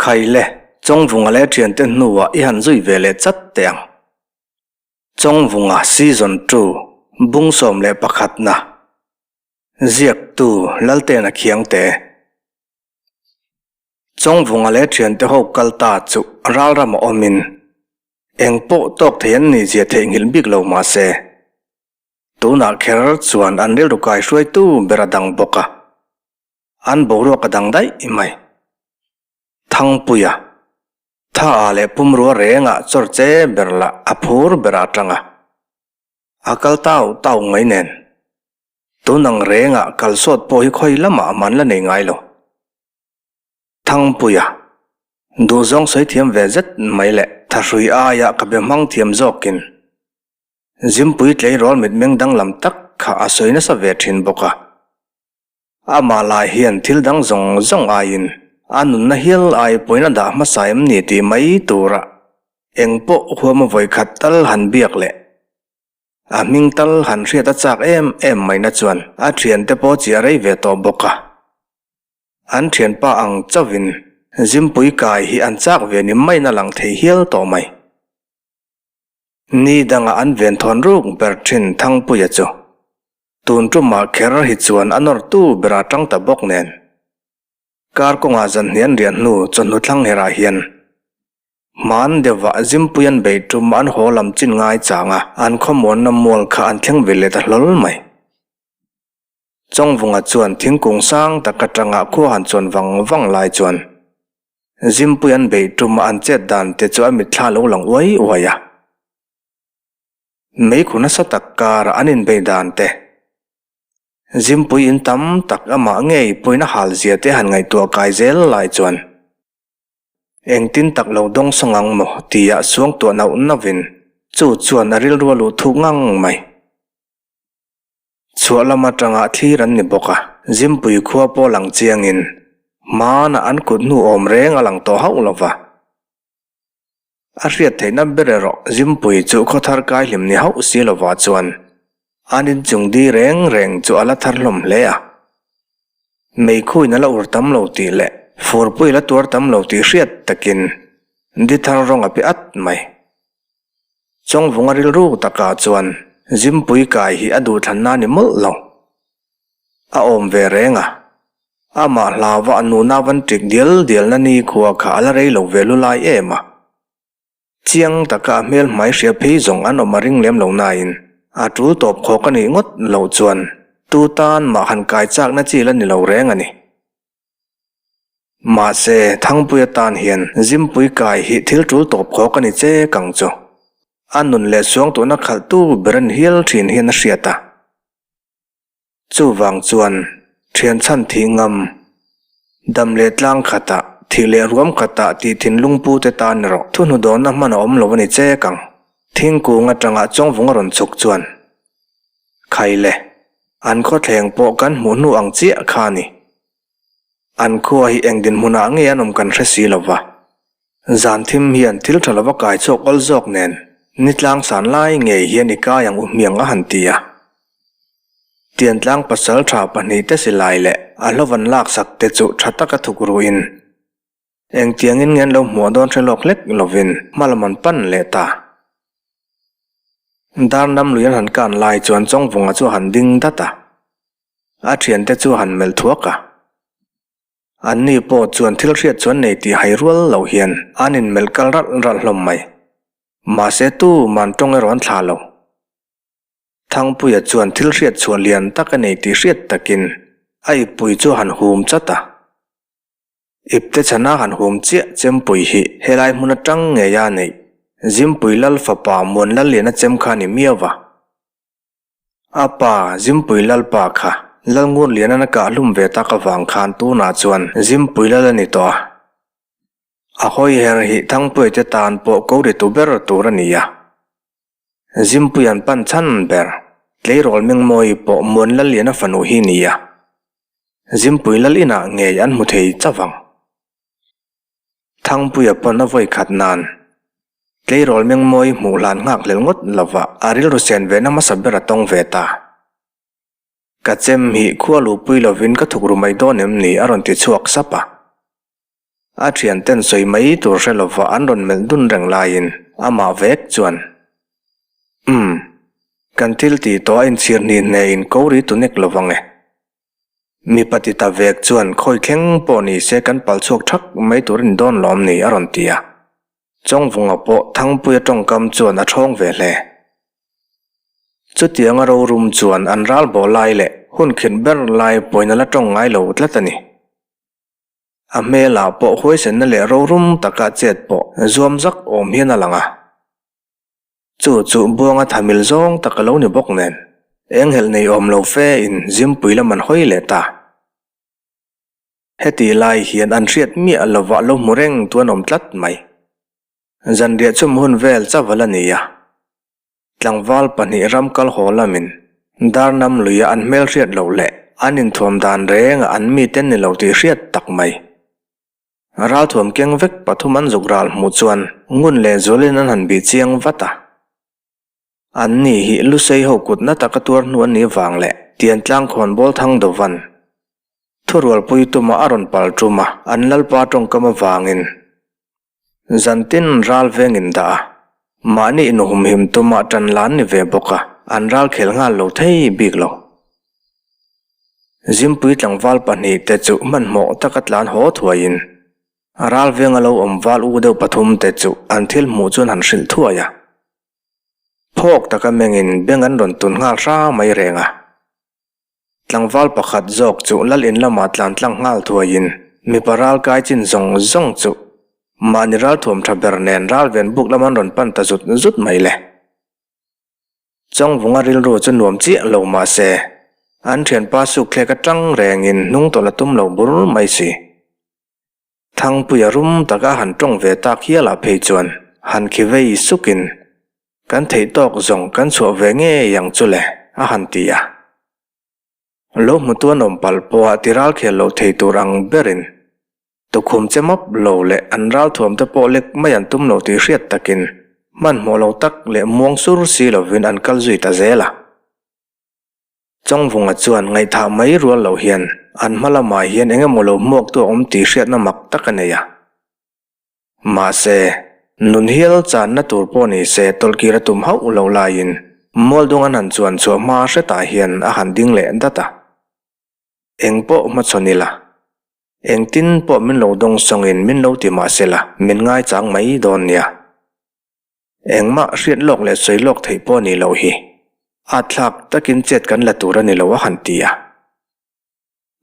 Khaile, Chawngvunga leh thiante hnuah i han zui ve leh chat teh ang. Chawngvunga Season Two, Bung 11 na, Ziaktu Laltena Khiangte. Chawngvunga leh thiante ho kal ta chu ralram a awmin eng pawh tawk thei an nih zia theihnghilh bik lo mah se, tunah kher chuan an rilru kai hruaitu ber a dang bawk a. An boruak a dang daih mai. Thangpuia, Tha-a leh pumrua rengah chawr che ber lah a phur ber a tang a. A kal tau tau mai nen. Tun ang rengah kal sawt pawh hi khawi lamah man la nei ngai lo. Thangpuia, Duhzawng sawi thiam ve zet mai leh thahrui aia ka be hmang thiam zawkin Zimpui tleirawl mitmeng danglam tak kha a sawi nasa ve thin bawk a. Amah lai hian thil dang zawng zawng aiin a nunna hial ai pawina dah hmasa em ni tih mai tura eng pawh huama vawikhat tal han biak leh a hming tal han hriat a chak em em maina chuan a thiante pawh chi a rei ve tawh bawk a. An thianpa ang chauhin Zimpui kai hi an chak ve ni maina lang thei hial tawh mai. Ni dangah an venthawn ruk ber thin Thangpuia chu. Tun tumah kher hi chuan a nawrtu ber a tang ta bawk nen. Kar kawngah zan hnian riah hnu chawhnu thlang herah hian hman deuhvah Zimpui an bei tum an haw lam chin ngai chang a, an khawmuanna mual kha an thleng ve leh ta hlawl mai. Chawngvunga chuan thingkung sang tak atanga khua han chuan vang vang lai chuan Zimpui an bei tum a an chet dan te chu a mitthla lo lang uai uai a. Meikhu nasa tak kara an inbei dan te, Zimpui in tam tak amah ngei puina hal zia te han ngaihtuah kai zel lai chuan engtin tak lo dawng sawng ang maw tia suangtuah nauh nauhin chu chuan a rilru a luh thuk ngang mai. Chhuah lam atanga thlir an ni bawk a, Zimpui khua pawh lang chiangin hmanah an kut hnu awm reng a lang tawh hauh lova. A hriat theihna ber erawh Zimpui chu khawthar kai hlim ni hauh si lovah chuan an inchung di reng reng chu a la thar hlawm hle a. Meikhuin a la ur tam lo tih leh furpui la tuar tam lo tih hriat takin di thar rawng a pe at mai. Chawngvunga rilru takah chuan Zimpui kai hi a duhthlanna ni mawlh lo. A awm ve reng a. Amah hlauva a nuna van ṭik dial dialna ni khua kha a la rei lo ve lu lai em a. Chiang taka a hmel hmai hria phei zawng an awm a ring lem lo nain a ṭul tawp khawk a nih ngawt loh chuan tu tan mah han kai chakna chi la ni lo reng a ni. Mahse, Thangpuia tan hian Zimpui kai hi thil ṭul tawp khawk a ni che kang chu. A nun leh suangtuahna khalhtu ber a ni hial ṭhin hian a hriat a. Chuvang chuan thian chhan thih ngam, dam leh tlang khatah, thih leh ruam khatah tih thinlung pu te tan erawh thuhnu dawnna hman a awm lo a ni chek ang. Thingkung atanga Chawngvung a rawn chhuk chuan, Khai le, an khawthleng pawh kan hmuh hnu ang chiah kha a ni. An khua hi eng dinhmunah nge an awm kan hre si lo va. Zan thim hian thil tha lova kai chhuak awl zawk nen ni tlang san lai ngei hian i kai ang u hmiang a han ti a. Tiantlang pasal tha pahnihte silai leh a hlawvan laksak te chu tha taka thuk ruin engtiangin nge an lo hmuah dawn hre lawk hlek lovin hma lam an pan leh ta. Dar nam lui an han kan lai chuan Chawngvunga chu a han ding dat a, a thiante chu a han melh thuak a. Anni pawh chuan thil hriat chuan nei tih hai rual lo hian an inmelh kal ralh ralh hlawm mai. Mahse tu man tawng erawh an thlah lo. Thangpuia chuan thil hriat chhuah lian tak a nei tih hriat takin a ippui chu a han hum chat a. Ipte chhana han hum chiah chempui hi helai hmun atang ngeia neih Zimpui Lal fapa Muanlalliana chem kha a ni miau va. A pa, Zimpui Lalpa kha Lalngurliana'n a kah hlum ve tak avang khan tunah chuan Zimpui Lal a ni tawh a. A hawi her hi Thangpuiate tan pawh ko ri tu ber tur a ni a. Zimpuia'n pan chhan ber, tleirawl Mengmawii pawh Muan Lalliana fanu hi ni a. Zimpui Lal inah ngei an hmu thei chauh ang. Thangpuia pawn a vawi khat nan tleirawl mengmawi hmuh hlan nghak hlel ngawt lova a rilru sen ve na hmasa ber a tawng ve ta. Ka chem hi khua luhpui lovin ka thuk ru mai dawn em ni a rawn ti chhuak sap a. A thianten sawi mai tur hre lova an rawn melh dun reng laiin amah vek chuan, Umm, kan thil tih tawh a inchhir hni hne in ko ri tu nek lovang e. Mipa ti ta vek chuan khawi thleng pawh ni se kan pal chhuak thak mai tur a ni dawn lawm ni a rawn ti a. Chawngvunga pawh Thangpuia tawngkam chuan a thawng ve hle. Chutianga rorum chuan an ral bawh lai leh hun khirh ber lai pawhin a la tawng ngai lo tlat a ni. A hmelah pawh huaisenna leh rorum taka chet pawh zuam zak awm hian a lang a. Chu chu Buanga thamil zawng tak a lo ni bawk nen, enghelh nei awm lo fe in Zimpui lam an hawi leh ta. Heti lai hian an hriat miah lovah lo hmu reng tu an awm tlat mai. Zanriah chum hun vel chaval a ni a. Tlangval pahnih ram kal haw lamin Darnam luia an hmelhriat loh leh an inthuam dan renga an mite ni lo tih hriat tak mai. Ralthuam keng vek pathum an zuk ral hmuh chuan ngun leh zualin an han bih chiang vat a. An ni hi Lusei ho kut na taka tuar hnu an nih vang leh Tiantlang khawnbawl thang dovan thurualpui tuma a rawn pal tum a, an lalpa tawngkam avangin zantin ral veng in dah a, mahni inhumhim tuma tan la an ni ve bawk a, an ral khel nghal lo thei bik lo. Zimpui tlangval pahnihte chu hmanhmawh taka tlan haw thuaiin ral venga lo awm val u deuh pathumte chu an thil hmuh chuan han hrilh thuai a. Phawk taka mengin beng an rawn tun nghal hra mai reng a. Tlangval pakhat zawk chu lal in lamah tlan tlang nghal thuaiin mipa ral kai chin zawng zawng chu mahni ral thuam tha ber nen ral ven buk lam an rawn pan ta zut zut mai le. Chawngvunga rilru chu nuam chiah lo mah se, an thianpa sukthlek atang rengin hnung tawlh a tum lo bur mai si. Thangpuia rum taka han tawng ve tak hialah phei chuan han khi vei sukin, Kan theih tawk zawng kan chhuah ve ngei ang chu le, a han ti a. Lo hmutu an awm palh pawha ti ral khel lo thei tur ang berin Tukhum che map lo leh an ralthuam te pawh lek mai an tum lo tih hriat takin hmanhmawh lo tak leh muang sur si lovin an kal zui ta zel a. Chawngvunga chuan ngaihthah mai rual lo hian an hma lamah hian eng emaw lo hmuaktu a awm tih hriatna mak tak a nei a. Mahse, nun hial channa tur pawh ni se tawlhkir a tum hauh lo laiin Mualdung an han chuan chhuah hma hretah hian a han ding leh dat a. Eng pawh hmachhawn ila. Engtin pawh min lo dawng sawngin min lo ti mah sela min ngaichang mai dawn nia. Engmah hriat lawk leh sawi lawk theih pawh ni loh hi. At thlak takin chet kan la tur a ni lo a han ti a.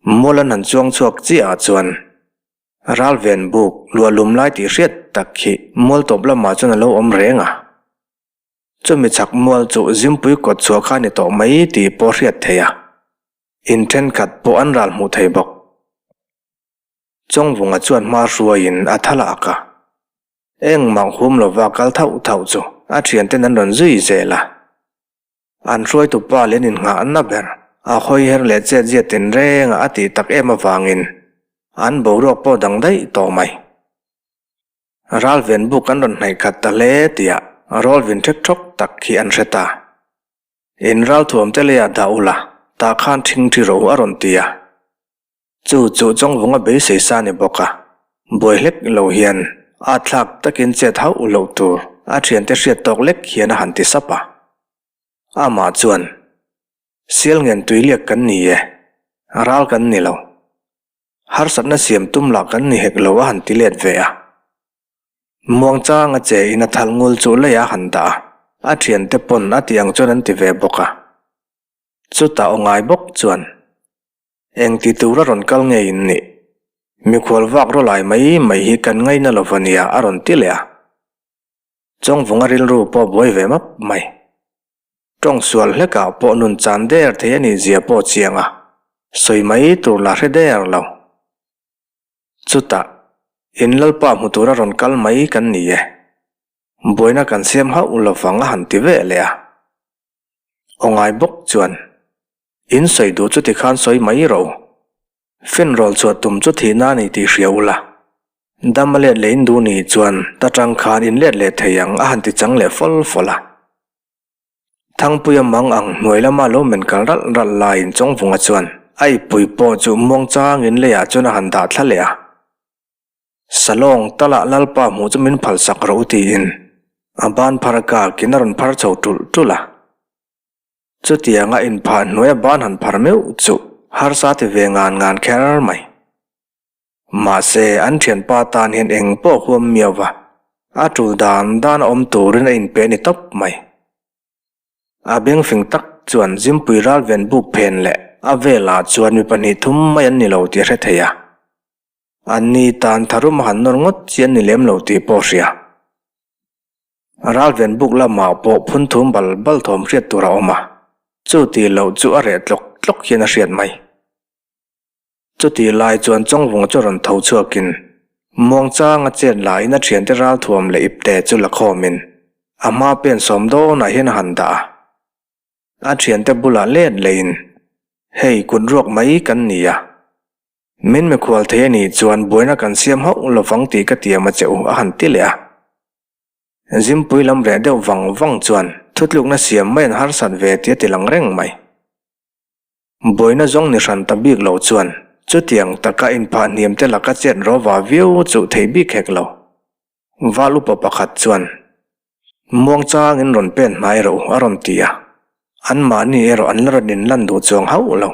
Mual an han chuang chhuak chiah ah chuan Ralven buk luah lum lai tih hriat tak hi mual tawp lamah chuan a lo awm reng a. Chumi chhak mual chu Zimpui kawt chhuah kha a ni tawh mai tih pawh hriat theih a. In thenkhat pawh an ral hmuh thei bawk. Chawngvunga chuan hma hruaiin a tha lak a. Engmah hum lova kal thauh thauh chu a thianten an rawn zui zel a. An hruaitu pa leh an innghahna ber a hawi her leh chet zia tinrenga a tih tak em avangin an boruak pawh dang daih tawh mai. Ralven buk an rawn hnaih khat ta hle tiah rawlvin ṭhek ṭhawk tak hi an hre ta. In ralthuam te leiah dah ula, tah khan ṭhingṭhi ro a rawn ti a. Chu chu Chawngvunga beisei sa ni bawk a, buai hlek lo hian a thlak takin chet hauh loh tur a ṭhiante hriat tawk lek hian a han ti sap a. Amah chuan, Sialngen tuiliak kan ni e, ral kan ni lo. Harsatna siam tum lah kan ni hek lo a han ti let ve a. Muangchang a che in a thal ngul chu lei a han dah a, a thiante pawn a tih ang chuan an ti ve bawk a. Chutah aw ngai bawk chuan, Eng ti tura rawn kal nge in nih? Mikhual vak rawlai mai mai hi kan ngaina lo va nia a rawn ti leh a. Chawngvunga rilru pawh buai ve map mai. Tawng sual hlekah pawh nun chan der thei a nih zia pawh chiang a, sawi mai tur la hre der lo. Chutah, in Lalpa hmu tura rawn kal mai kan ni e. Buaina kan siam hauh lo vang a han ti ve leh a. Aw ngai bawk chuan, In sawi duh chu tikhan sawi mai rawh u. Finrawl chhuah tum chu thihna a ni tih hria ula. Dam a let leh in duh ni chuan ta tang khan in let leh thei ang a han ti chang leh fawl fawl a. Thangpuia mang ang hnuai lama lo men kal ralh ralh laiin Chawngvunga chuan a ippui pawh chu muang changin leiah chuan a han dah thla leh a. Salawng talah Lalpa hmuh chu min phalsak rawh u tiin a ban phar kakin a rawn phar chho ṭulh ṭulh a. Chutianga inphah hnuaia ban han phar meuh chu harsa ti ve ngan ngan kher mai. Mahse, an thianpa tan hian eng pawh huam miau va, a tul dan dan a awm turin a inpe ni tawp mai. A bengfing tak chuan Zimpui ralven buk phen leh a velah chuan mi pahnih thum mai an ni lo tih a hre thei a. Anni tan tharum a han nawr ngawt chi an ni lem lo tih pawh a hria. Ralven buk lamah pawh phun thum bal bal thawm hriat tur a awm a, chu tih loh chu a reh tlawk tlawk hian a hriat mai. Chutih lai chuan Chawngvunga chu rawn tho chhuakin muangchanga chet laiin a thiante ralthuam leh ipte chu la khawmin a hma pen sawm dawnah hian a han dah a. A thiante bulah let leiin, Hei kut ruak mai kan ni a. Min mikhual thei a nih chuan buaina kan siam hauh lovang tih ka tiam a che u a han ti leh a. Zimpui lam reh deuh vang vang chuan thutlukna siam mai an harsat ve tih a ti lang reng mai. Buaina zawng ni hran ta bik lo chuan chutiang taka inphah hniam te laka chet rawva viau chuh thei bik hek lo. Val upa pakhat chuan muangchangin rawn pen hnai rawh u a rawn ti a, anmahni erawh an la rawn inlan duh chuang hauh lo.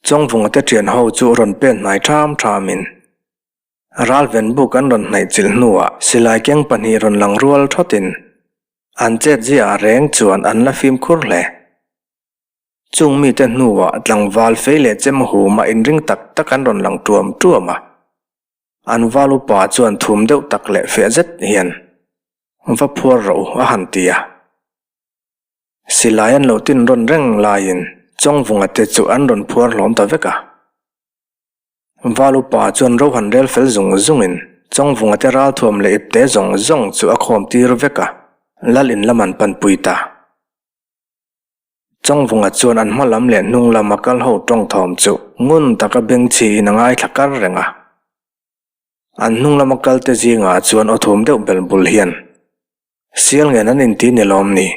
Chawngvunga te thian ho chu rawn pen hnai ṭham ṭhamin Ralven buk an rawn hnaih chilh hnuah silai keng pahnih rawn lang rual thawtin an chet ziah reng chuan an la fimkhur hle. Chung mite hnuah tlangval fei leh chem huma inring tak tak an rawn lang ṭuam ṭuam a. An val upa chuan thum deuh tak leh feh zet hian va phuar rawh u a han ti a. Silai an lo tin rawn reng laiin Chawngvunga te chu an rawn phuar hlawm ta vek a. Val upa chuan ro han rel fel zung zungin Chawngvunga te ralthuam leh ipte zawng zawng chu a khawm tir vek a, Lal in lam an panpui ta. Chawngvunga chuan an hma lam leh hnung lam a kal ho tawng thawm chu ngun taka bengchhiin a ngaithla kar reng a. An hnung lama kal te zingah chuan aw thum deuh bel bul hian Sial ngen an inti ni lawm ni?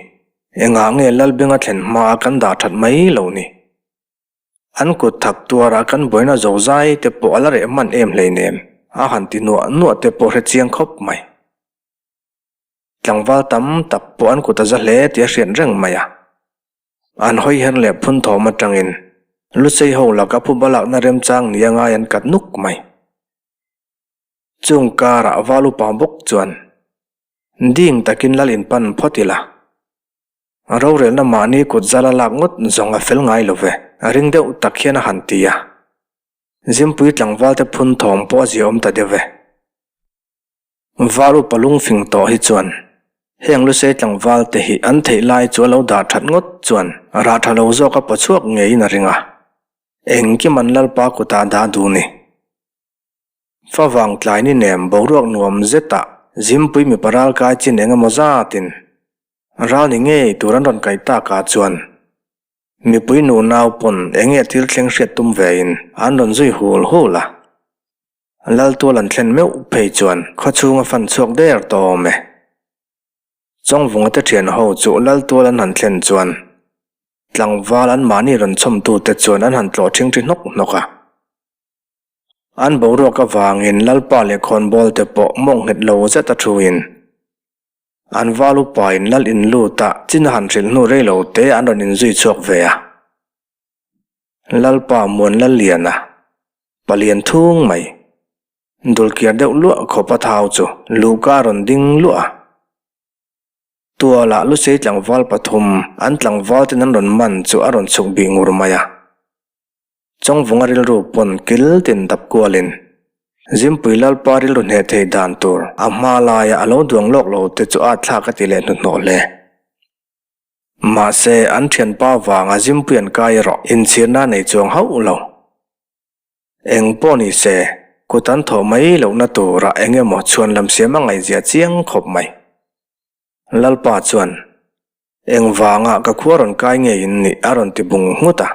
Engah nge Lalbenga thlen hmaa kan dah that mai lo ni? An kut thak tuarah kan buaina zo zai te pawh a la reh hman em hleinem a han ti nuah nuah te pawh hre chiang khawp mai. Tlangval tam tak pawh an kut a za hle tih a hriat reng mai a. An hawi her leh phun thawm atangin Lusei ho laka phuba lakna remchang nia ngai an kat nuk mai. Chung karah val upa bawk chuan Ding takin lal in pan phawt ila. Rorelna mahni kut zala lak ngawt zawng a fel ngai lo ve, ring deuh tak hian a han ti a. Zimpui tlangvalte phun thawm pawh a ziaawm ta deuh e. Val upa lungfing tawh hi chuan heng lusei tlangvalte hi an theih lai chu a lo dah that ngawt chuan rah tha lo zawk a pawchhuak ngeiin a ring a. Engkim an lalpa kutah dah duh ni. Favang tlai ni nem boruak nuam zetah Zimpui mipa ralkai chin eng emaw zatin ral ni ngei tur an rawn kaih takah chuan mipui nu nau pawn eng nge thil thleng hriat tum vein an rawn zui hul hul a. Laltual an thlen meuh phei chuan khawchhung a fan chhuak der tawm e. Chawngvunga te thian ho chu Laltual an han thlen chuan tlangval an mahni rawn chhawmtute chuan an han tlawh ṭhingṭhi hnawk hnawk a. An boruak avangin Lalpa leh khawnbawl te pawh mawng nghet lo zet a thuin an val upain Lal in lut a chin a han hrilh hnu rei lo te an rawn inzui chhuak ve a. Lalpa muan Lalliana, palian thung mai, dulkiar deuh luah khawp a thau chu luhka a rawn ding luah a. Tualah Lusei tlangval pathum an tlangval ten an rawn man chu a rawn chhuk bih ngur mai a. Chawngvunga rilru pawn kil tin dap kualin Zimpui Lalpa rilru hneh thei dan tur a hma laia a lo duang lawk lo te chu a thlak a ti leh hnuhnawh hle. Mahse, an thianpa vanga Zimpui an kai erawh inchhirna nei chuang hauh lo. Eng pawh ni se, kut an thawh mai lohna turah eng emaw chhuan lam siam a ngaihzia chiang khawp mai. Lalpa chuan Engvanga ka khua rawn kai ngei in nih a rawn ti bung nghut a.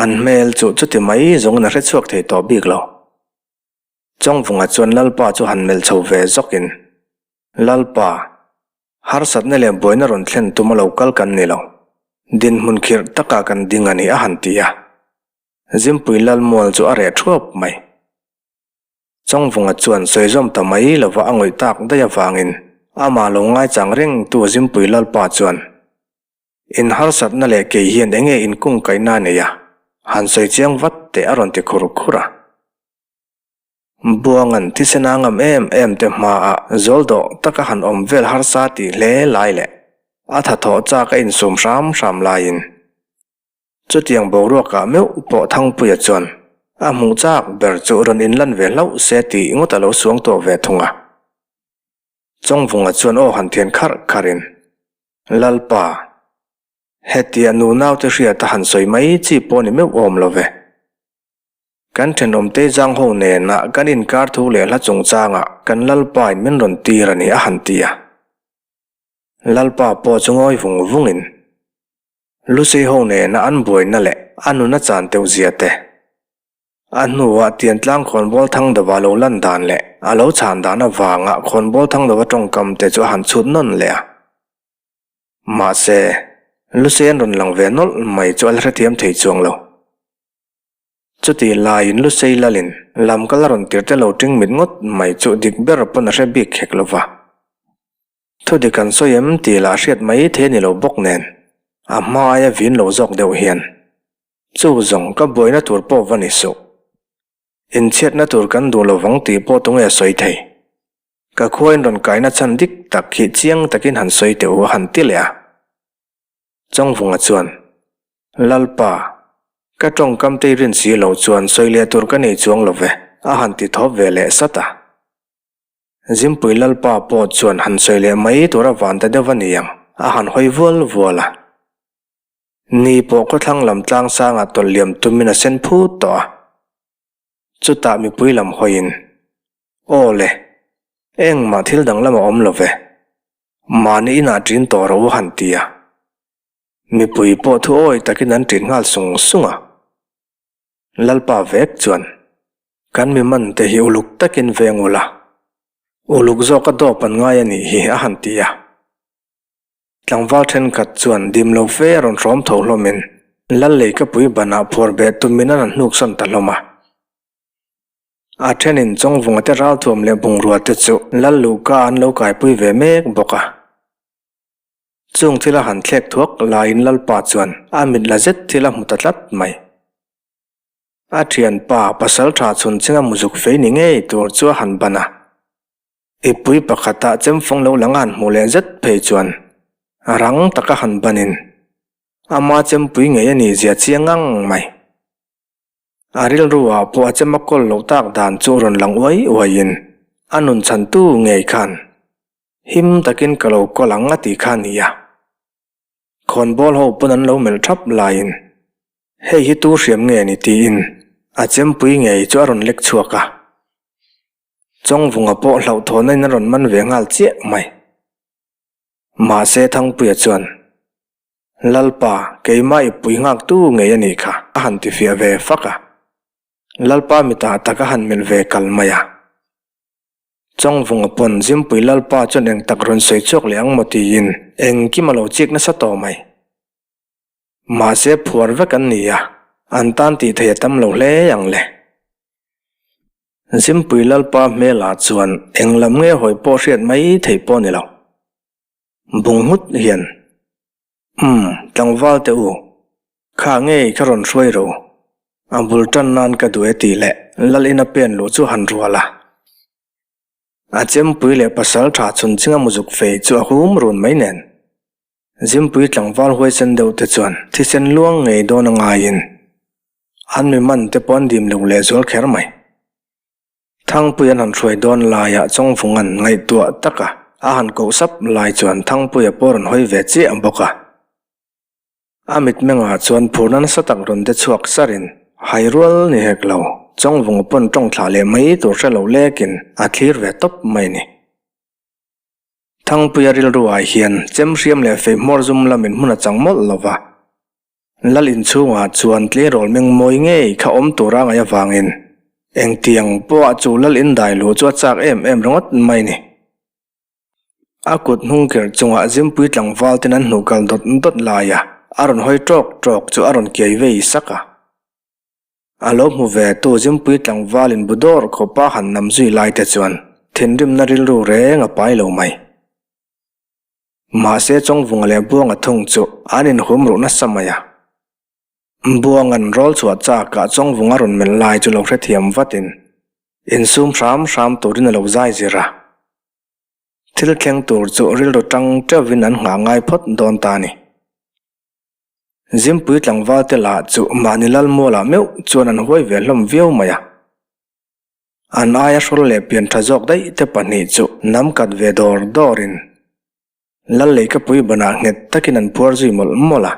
An hmel chu chuti mai zawngin a hre chhuak thei tawh bik lo. Chawngvunga chuan Lalpa chu han melh chho ve zawkin, Lalpa, harsatna leh buaina rawn thlen tum a lo kal kan ni lo. Dinhmun khirh takah kan ding a ni a han ti a. Zimpui Lalmual chu a reh thuap mai. Chawngvunga chuan sawi zawm ta mai lova a ngawih tak daih avangin amah lo ngaichang reng tu Zimpui Lalpa chuan, In harsatna leh kei hian enge inkungkaihna a nei a, han sawi chiang vat teh a rawn ti khur khur a. Buangan thisen a ngam em em te hmaah zawl dawh taka han awm vel harsa tih hle lai leh a thathawh chak a insum hram hram laiin chutiang boruakah meuh pawh Thangpuia chuan a hmuh chak ber chu rawn inlan ve hlauh se tih ngawt a lo suang tawh ve thung a. Chawngvunga chuan aw han thian kharh kharhin, Lalpa, hetia nunaute hriata han sawi mai chi pawh ni meuh awm lo ve. Kan thenawmte zang ho nena kan inkar thu leh hla chungchangah kan Lalpain min rawn tir a ni a han ti a. Lalpa pawh chu ngawi vung vungin Lucy ho nena an buaina leh a nuna chan teuh zia te, a hnuah Tiantlang khawnbawl Thangdova lo lan dan leh a lo chhan dan avanga khawnbawl Thangdova tawngkam te chu a han chhut nawn leh a. Mahse, Lucy an rawn lang ve nawlh mai chu a la hrethiam thei chuang lo. Chutih laiin Lusei lalin lam kal a rawn tir te lo ṭing mit ngawt mai chu dik ber pawn a hre bik khek lo va. Thu dik an sawi em tih lah hriat mai thei a ni lo bawk nen, a hma aia vin lo zawk deuh hian, Chu zawng ka buaina tur pawh va ni suh. Inchhiatna tur kan duh lo vang tih pawh tunge a sawi thei. Ka khuain rawn kaina chhan dik tak hi chiang takin han sawi teh u a han ti leh a. Chawngvunga chuan, Lalpa, ka tawngkam te i rin si lo chuan sawi leh tur ka nei chuang lo ve, a han ti thawp ve leh sat a. Zimpui Lalpa pawh chuan han sawi leh mai tur a van ta deuh a ni ang, a han hawi vual vual a. Ni pawh khawthlang lam tlang sangah tawlh liam tumin a sen phut tawh a. Chutah mipui lam hawiin, Aw le, engmah thil danglam a awm lo ve. Mahni inah ṭin tawh rawh u han ti a. Mipui pawh thu awi takin an ṭin nghal sung sung a. Lalpa vek chuan, Kan mi man te hi uluk takin veng ula, uluk zawka dawp an ngai a nih hi a han ti a. Tlangval thenkhat chuan dim lo fe a rawn hrawm tho hlawmin Lal Leikapui banah phuar beh tumin an han hnuksawn ta hlawm a. A thenin Chawngvunga te ralthuam leh bungrua te chu Lal Luhka an lo kaipui ve mek bawk a. Chung thil a han thlek thuak laiin Lalpa chuan a mit la zet thil a hmu ta tlat mai. A thianpa pasal tha chhun chinga muzuk fei ni ngei tur chu a han ban a. Ipui pakhatah chemfawng lo lang a han hmuh leh zet phei chuan rang taka han banin ama chempui ngei a nih zia chiang ngang mai. A rilru ah pawh a chem a kawl loh tak dan chu rawn lang uai uaiin a nun chhantu ngei khan him takin ka lo kawl ang a ti kha a ni a. Khawnbawl ho pawn an lo melh thap laiin hei hi tu hriam nge ni tiin a chempui ngei chu a rawn lek chhuak a. Chawngvunga pawh hlauhthawhna in a rawn man ve nghal chiah mai. Mahse Thangpuia chuan Lalpa, keimah i pui nghaktu ngei a nih kha, a han ti fiah ve fak a. Lalpa mitah tak a han melh ve kal mai a. Chawngvunga pawn Zimpui Lalpa chuan eng tak rawn sawi chhuak leh ang maw tiin engkim a lo chik nasa tawh mai. Mahse phuar vek an ni a, an tan tih theih a tam lo hle ang le. Zimpui Lalpa hmelah chuan eng lam nge hawi pawh hriat mai theih pawh a ni lo. Bung nghut hian, Umm, tlangval teh u, kha ngei kha rawn hruai ro, a bul tan nan ka duh e tih leh Lal ina pen luh chu han rual a. A chempui leh pasal tha chhun chinga muzuk fei chu a hum run mai nen. Zimpui tlangval huaisen deuh te chuan thisen luang ngei dawn a ngaiin an mi man te pawh an dim lo lehzual kher mai. Thangpui an han hruai dawn laiah Chawngvunga'n ngaihtuah taka a han koh sap lai chuan Thangpuia pawh rawn hawi ve chiah bawk a. A mitmengah chuan phurna nasa tak rawn de chhuak sarin hai rual ni hek lo, Chawngvunga pawn tawng thlah leh mai tur hre lo lekin a thlir ve tawp mai ni. Thangpuia rilruah hian chemhriam leh feihmawr zum lamin hmun a chang mawlh lo va. Lal inchhungah chuan tleirawl meng mawi ngei kha awm tura ngaih avangin engtiang pawha chu lal indai luh chu a chak em em ringawt mai ni. A kut hnung kherh chungah Zimpui tlangval ten an hnuh kal dawt dawt laia a rawn hawi tawk tawk chu a rawn kiai vei sak a. A lo hmu ve tu Zimpui tlangval in bu dawr khawpa han nam zui lai te chuan thinrimna rilru reng a pai lo mai. Mahse Chawngvunga leh Buanga thung chu an inhum ruh nasa mai a. Buanga'n rawl chhuah chakah Chawngvunga rawn melh lai chu lo hrethiam vatin insum hram hram turin a lo zai zir a. Thil thleng tur chu rilru tang teuhin an nghah ngai phawt dawn ta a ni. Zimpui tlangval te lah chu mahni lalmualah meuh chuan an huai ve hlawm viau mai a. An aia hrawl leh pian tha zawk daih te pahnih chu nam kat ve dawr dawrin lal leikapui banah nghet takin an phuar zui mawlh mawlh a.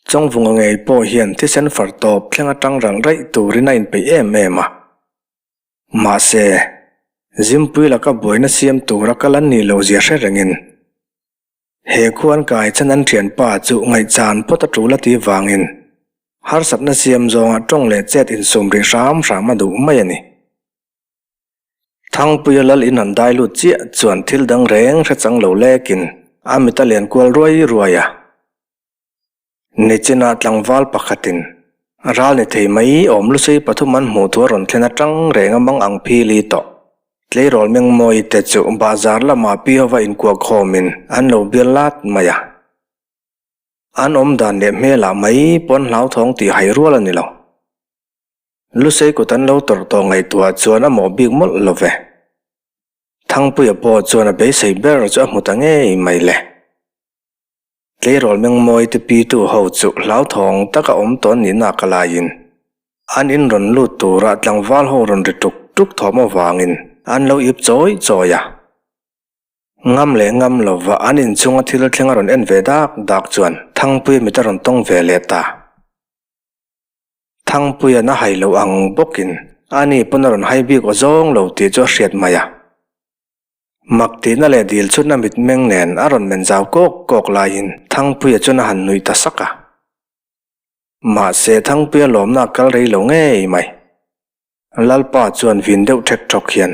Chawngvunga ngei pawh hian thisen far tawp thleng atang rang raih turin a inpeih em em a. Mahse, Zimpui laka buaina siam tura kal an nih loh zia hre rengin He khuan kai chan an thianpa chu ngaihchan phawt a tul a tih vangin harsatna siam zawnga tawng leh chet insum rih hram hram a duh mai a ni. Thangpuia lal in han dai lut chiah chuan thil dang reng hre chang lo lekin a mit a lian kual ruai ruai a. Nichinah tlangval pakhatin ral ni thei mai awm lusei pathum an hmuh thu a rawn thlen atang reng a mang ang phili tawh. Tleirawl Mengmawi te chu bahzar lamah pi hova inkuah khawmin an lo bial lat mai a. An awm dan leh hmelah mai pawn hlauthawng tih hai rual a ni lo. Lusei kut an lo tawrh tawh ngaihtuah chuan a mawh bik mawlh lo ve. Thangpuia pawh chuan a beisei ber chu a hmu ta ngei mai le. Tleirawl Mengmawi te pitu ho chu hlauthawng taka awm tawn nihna ka laiin an in rawn lut tura tlangval ho rawn ri tuk tuk thawm avangin an lo ip chawi chawi a. Ngam leh ngam lova an inchhunga thil thleng a rawn en ve dak dak chuan Thangpuia mit a rawn tawng ve leh ta. Thangpuia'n a hai loh ang bawkin ani pawn a rawn hai bik aw zawng lo tih chu a hriat mai a. Mak tihna leh dil chhutna mitmeng nen a rawn men zau kawk kawk laiin Thangpuia chuan a han nuih ta sak a. Mahse Thangpuia lawmna a kal rei lo ngei mai. Lalpa chuan vin deuh ṭhek ṭhawk hian,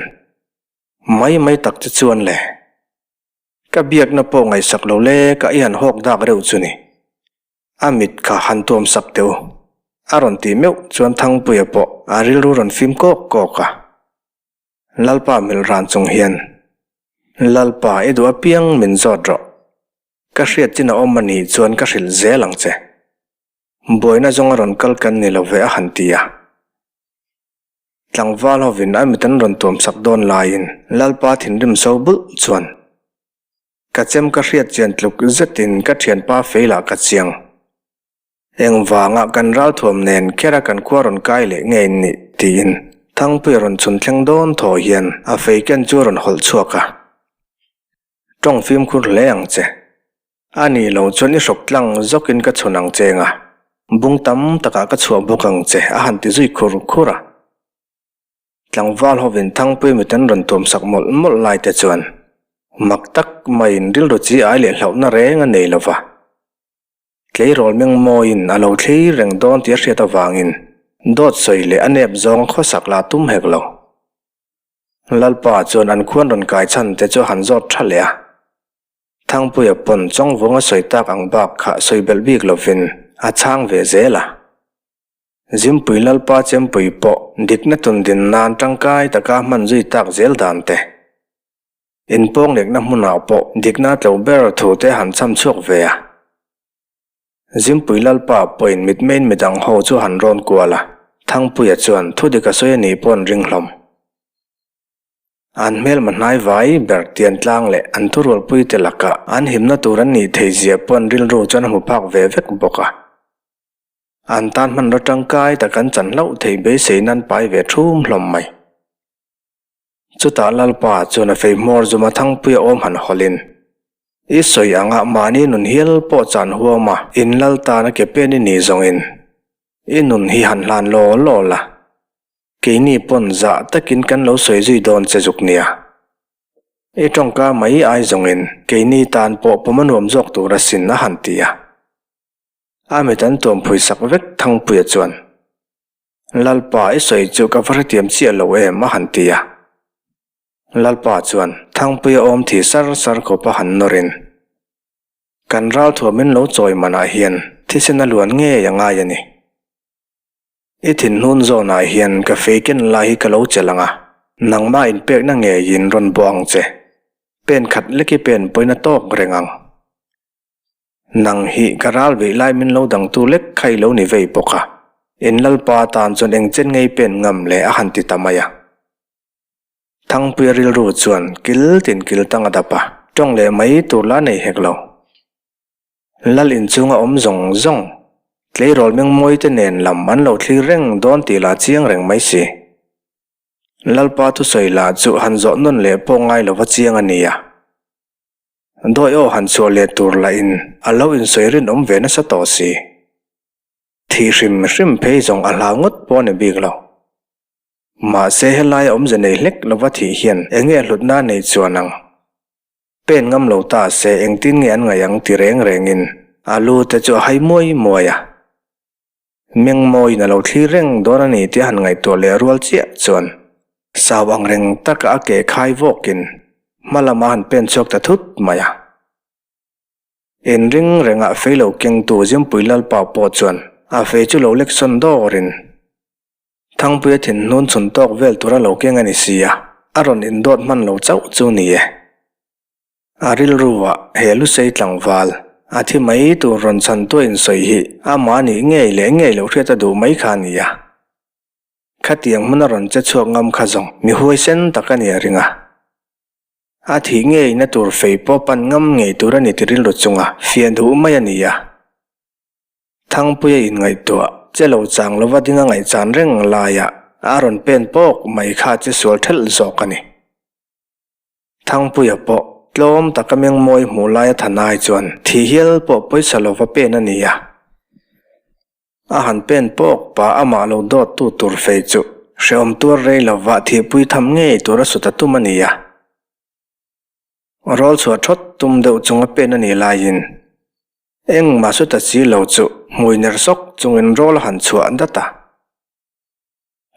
Mai mai tak che chuan le. Ka biakna pawh ngaihsak lo le ka i han hawk dak reuh chu ni. A mit kha han tuam sak teh u. A rawn tih meuh chuan Thangpuia pawh a rilru rawn fim kawk kawk a. Lalpa melh ran chung hian, Lalpa, i duh apiang min zawt rawh. Ka hriat chin a awm a nih chuan ka hrilh zel ang che. Buaina zawng a rawn kal kan ni lo ve a han ti a. Tlangval hovin a mit an rawn tuamsak dawn laiin Lalpa thinrim so bulh chuan, Ka chem ka hriat chian tluk zetin ka thianpa feilah ka chiang. Engvanga kan ralthuam nen khera kan khua rawn kai leh nge in nih? tiin Thangpuia rawn chhun thleng dawn thaw hian a fei ken chu a rawn hawlh chhuak a. Tawng fimkhur hle ang che. A nih lo chuan i hrawk tlang zawkin ka chhun ang che nga, bung tam takah ka chhuah bawk ang che a han ti zui khur khur a. Tlangval hovin Thangpuia mit an rawn tuamsak mawlh mawlh lai te chuan mak tak maiin rilru chi ai leh hlauhna reng a nei lova. Tleirawl Mengmawiin a lo thlir reng dawn tih a hriat avangin dawt sawi leh a nep zawng khawsak la tum hek lo. Lalpa chuan an khuan rawn kai chhan te chu a han zawt tha leh a. Thangpuia pawn Chawngvunga sawi tak ang bak kha sawi belh bik lovin a chhang ve zel a. Zimpui Lalpa Chempui pawh dikna tundin nan tangkai taka hman zui tak zel dan te. Inpawnglekna hmunah pawh dikna tlo ber thu te han cham chhuak ve a. Zimpui Lalpa pawhin mitmeiin midang ho chu han rawn kual a, Thangpuia chuan thu dik a sawi a nih pawh an ring hlawm. An hmelma hnai vai ber tian tlang leh an thurualpui te lakah an himna tur an nih thei zia pawh an rilru chuan a hmu phak ve vek bawk a. An tan hmanraw tangkai tak an chan hlauh thei beisei nan pai ve thum hlawm mai. Chutah Lalpa chuan a fei hmawr zuma Thangpuia awm han hawlhin, I sawi anga mahni nun hial pawh chan huam a, in lal tan a ke pen i ni zawngin i nun hi han hlan law law la, keini pawn zah takin kan lo sawi zui dawn che zuk nia. I tawngka mai ai zawngin keini tan pawh pawm a nuam zawk tur asin a han ti a. A mit an tuam phui sak vek Thangpuia chuan. Lalpa i sawi chu ka va hrethiam chiah lo em a han ti a. Lalpa chuan Thangpuia awm thi sar sar khawp a han nawrin, Kan ralthuam in lo chawi manah hian thisen a luan ngei a ngai a ni. I thinhnun zawnah hian ka fei ken lai hi ka lo chelh ang a, nangmah inpekna ngeiin rawn bawh ang che. Pen khat lek i pen pawhin a tawk reng ang. Nang hi ka ral veih lai min lo dangtu lek kha i lo ni vei bawk a, in Lalpa tan chuan eng chen ngei pen ngam le a han ti ta mai a. Thangpuia rilru chuan kil tin kil tang a dap a, tawng leh mai tur la nei hek lo. Lal inchunga awm zawng zawng, tleirawl mengmawi te nen lam an lo thlir reng dawn tih lah chiang reng mai si. Lalpa thusawi lah chu han zawh nawn leh pawh ngai lova chiang a ni a. Dawi aw han chhuah leh tur lahin a lo insawi rinawm ve nasa tawh si. Thih hrim hrim phei zawng a hlau ngawt pawh a ni bik lo. Mahse helaia awmze nei hlek lova thih hian enge hlutna a nei chuan ang? Pen ngam lo ta se engtin nge an ngaih ang ti reng rengin a lu te chu a hai muai muai a. Mengmawiin a lo thlir reng dawn a ni tih a han ngaihtuah leh rual chiah chuan sau ang reng taka a ke khai vawkin hma lama han pen chhuak ta thut mai a. Inring rengah fei lo kengtu Zimpui Lalpa pawh chuan a fei chu lo lek sawn dawrin Thangpuia thinhnun chhun tawk vel tura lo keng a ni si a, a rawn indawt hman lo chauh chu ni e. A rilruah he Lusei tlangval, a thi mai tur rawn chhan tuah insawi hi amah nih ngei leh ngei loh hriat a duh mai kha a ni a. Khatiang hmuna rawn che chhuak ngam kha zawng mi huaisen tak a ni a ring a. A thih ngeina tur fei pawh pan ngam ngei tur a ni ti rilru chunga fiah duh mai a ni a. Thangpuia inngaihtuah che lo chang lova ding a ngaihchan reng laiah a rawn pen pawk mai kha che sual thelh zawk a ni. Thangpuia pawh tlawm taka mengmawi hmuh laia thanai chuan thi hial pawh pawisa lova pen a ni a. A han pen pawk pah amah lo dawttu tur fei chu hrehawm tuar rei lova thihpui tham ngei tur a sut a tum a ni a. Rawl chhuah thawt tum deuh chunga pen a nih laiin Engmah chu ta si lo chu hmui ner sawk chungin rawl a han chhuah dat a.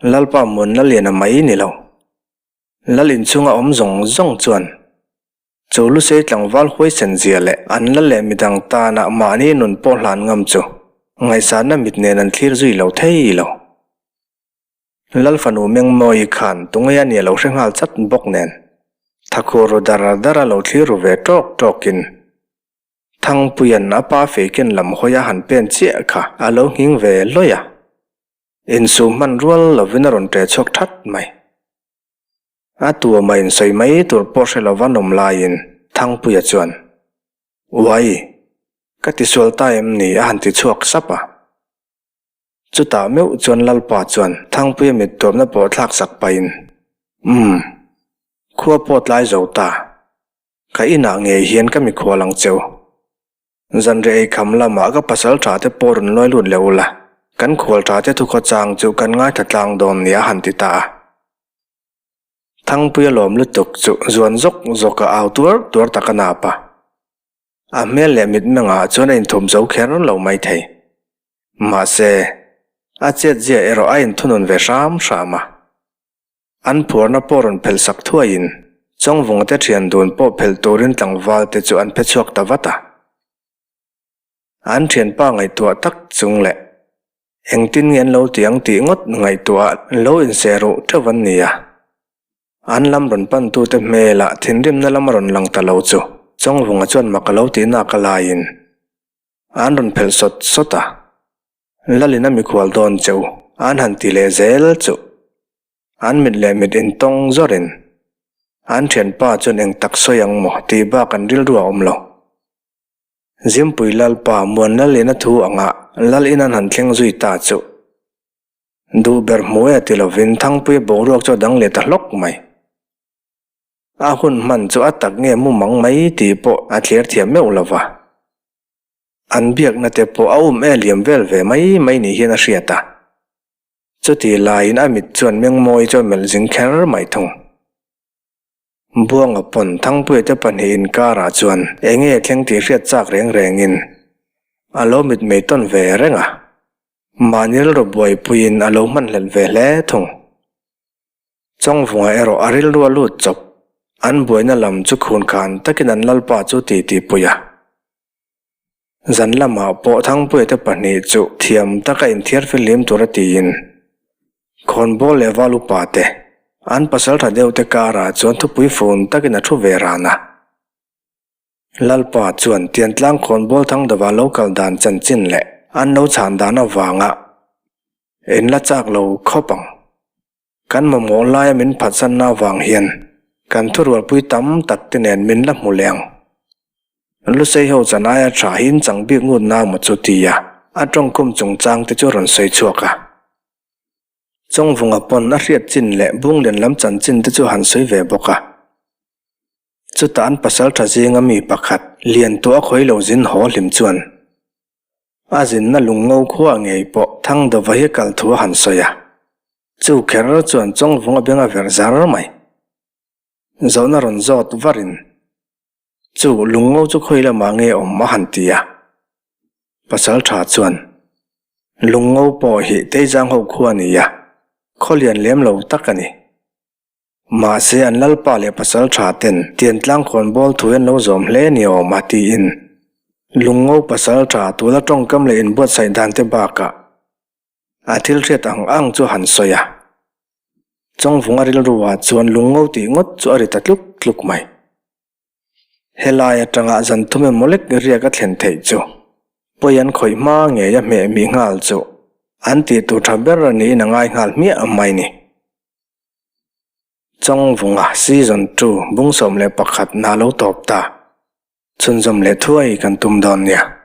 Lalpa muanna lian a mai ni lo. Lal inchhunga awm zawng zawng chuan chu Lusei tlangval huaisen zia leh an lal leh midang tana mahni nun pawh hlan ngam chu ngaihsanna mit nen an thlir zui lo thei lo. Lal fanu Mengmawi khan tunge a nia lo hre nghal chat bawk nen thakhur ru dar dar a lo thlir ru ve tawk tawkin Thangpuia'n a pa feiken lam hawi a han pen chiah kha a lo nghing ve lawih a. Insum hman rual lovin a rawn ṭe chhuak ṭhat mai. A tuama insawi mai tur pawh hre lova nawm laiin Thangpuia chuan, Uai, ka tisual ta em ni? a han ti chhuak sap a. Chutah meuh chuan Lalpa chuan Thangpuia mit tuamna pawh thlak sak pahin, Umm, khua pawh tlai zo ta. Ka inah ngei hian ka mikhual ang cheu. Zanriah ei kham lamah ka pasal tha te pawh rawn lawi lut leh ula, kan khual tha te thukhaw chang chu kan ngaithla tlang dawn nia a han ti ta a. Thangpuia lawm lutuk chu zuan zawk zawk a au tuar tuar tak a nap a. A hmel leh mitmengah chuan a inthum zo kher lo mai thei. Mahse, a chetzia erawh a inthunun ve hram hram a. An phuarna pawh rawn phelh sak thuaiin Chawngvunga te thian dun pawh phelh turin tlangval te chu an phe chhuak ta vat a. An thianpa ngaihtuah tak chung leh engtin nge an lo ti ang tih ngawt ngaihtuah lo inseh ruh teuh an ni a. An lam rawn pantute hmelah thinrimna lam a rawn lang ta lo chu Chawngvunga chuan mak a lo tih nak a laiin an rawn phelh sawt sawt a. Lalin a mikhual dawn che u an han ti leh zel chu. An mit leh mit intawng zawrin an thianpa chuan eng tak sawi ang maw tih bak an rilru a awm lo. Zimpui Lalpa muan Lalin a thu anga Lalin an han thleng zui ta chu. Duh ber hmu e ti lovin Thangpuia boruak chu a dang leh ta hlawk mai. A hun hman chu a tak nge mumang mai tih pawh a thlir thiam meuh lova. An biakna te pawh a um e liam vel ve mai mai ni hian a hriat a. Chuti laiin a mit chuan Mengmawi chu a melh zing kher mai thung. Buanga pawn Thangpuia te pahnih inkarah chuan enge thleng tih hriat chak reng rengin a lo mitmei tawn ve reng a. Mahni rilru buaipuiin a lo hmanhlelh ve hle thung. Chawngvunga erawh a rilru a lut chawp. An buaina lam chu khunkhan takin an lalpa chu titi pui a. Zan lamah pawh Thangpuia te pahnih chu thiam taka inthiar fihlim tura tiin. Khawnbawl leh val upa te, an pasaltha deuh te karah chuan thupui fun takin a thu ve ran a. Lalpa chuan Tiantlang khawnbawl Thangdova lo kal dan chanchin leh an lo chhan dan avanga in la chak lo khawp ang. Kan mamawh laia min phatsanna avang hian kan thurualpui tam tak te nen min la hmu leh ang. Lusei ho chan aia tha hi in chang bik ngut na maw chu tia a tawngkhum chungchang te chu rawn sawi chhuak a. Chawngvunga pawn a hriat chin leh Bunglian lam chanchin te chu han sawi ve bawk a. Chutah an pasal tha zinga mi pakhat lian tawh a khawi lo zin haw hlim chuan a zinna lungngo khua ngei pawh Thangdova hi kal thu a han sawi a. Chu kher chuan Chawngvunga beng a verh zar mai. Zawhna rawn zawt varin chu lungngo chu khawi lamah nge awm a han ti a. Pasal tha chuan lungngo pawh hi Teizang ho khua a ni a, khaw lian lem lo tak a ni. Mahse an lalpa leh pasal tha ten Tiantlang khawnbawl thu an lo zawm hle ni awm a tiin Lungngo pasal tha tuna tawngkam leh inbuatsaih dan te bakah a thil hriat ang ang chu han sawi a. Chawngvunga rilruah chuan Lungngo tih ngawt chu a ri ta tluk tluk mai. Helai atanga zan thum emaw lek riak a thlen theih chu pawi an khawih hma ngei a hmeh mih nghal chu an tih tur tha ber a niin a ngai nghal hmiah mai ni. Chawngvunga Season 2 bung 11 na lo tawp ta. Chhunzawm leh thuai kan tum dawn nia.